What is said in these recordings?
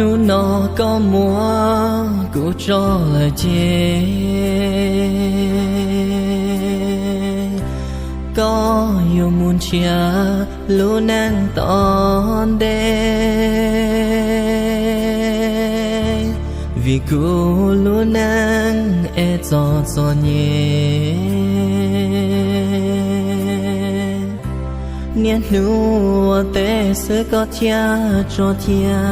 Hnub no koj muab kuv tso lawm ces koj yuav mus nrhiav lub neej tom ntej, vim kuv lub neej es txom txom nyem. Niaj hnub ua teb xwb koj thiaj tso cia.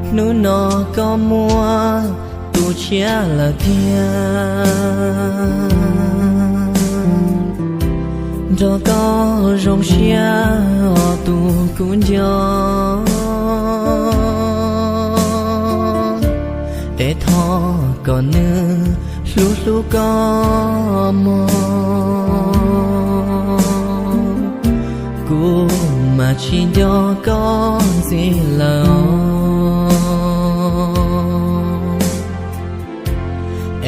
Hnub no koj muab tus tshiab lawm tiag, nrog koj zoo siab os tus kuv nco. Es thov kom nws hlub hlub koj mog, kuv mas tsis nco koj ntxiv lawm os.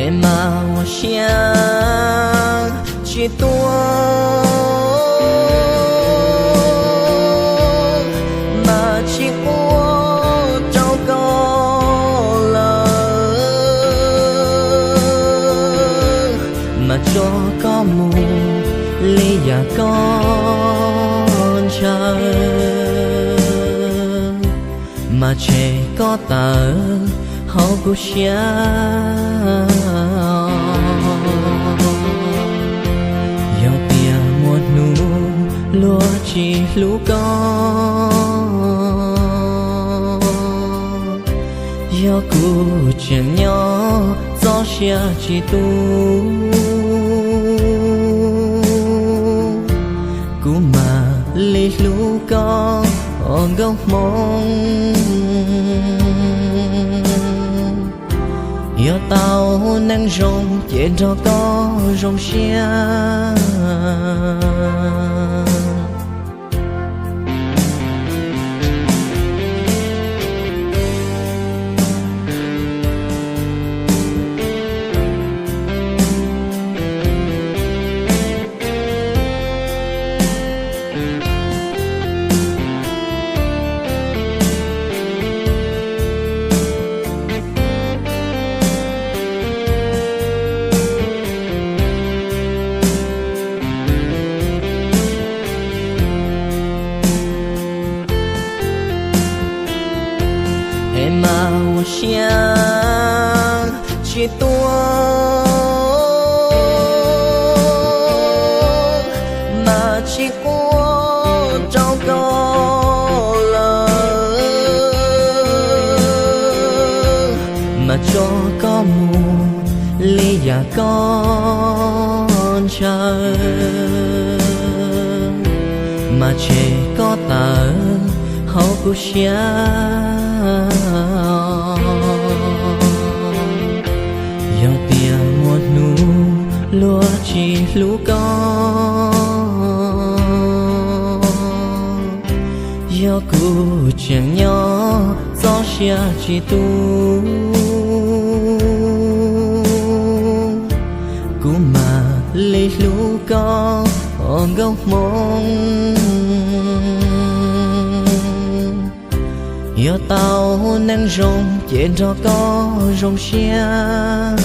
Es mas ua siab tsis tuaj, mas tsis quaj rau koj lawm, mas tso koj mus li yam koj ntshaw, mas tshem koj tawm hauv kuv siab. Yog tias muaj hnub luag tsis hlub koj, yog kuv tseem nyob txoj sia tsis tu, kuv mam li hlub koj os nkauj hmoob. Yog tau neej zoo ces nrog koj zoo siab. Es mas ua siab tsis tuaj, mas tsis quaj rau koj lawm, mas tso koj mus li yam koj ntshaw, mas tshem koj tawm hauv kuv siab. Yog tias muaj hnub luag tsis hlub koj, yog kuv tseem nyob txoj sia tsis tu, kuv mam li hlub koj os nkauj hmoob. Yog tau neej zoo ces nrog koj zoo siab.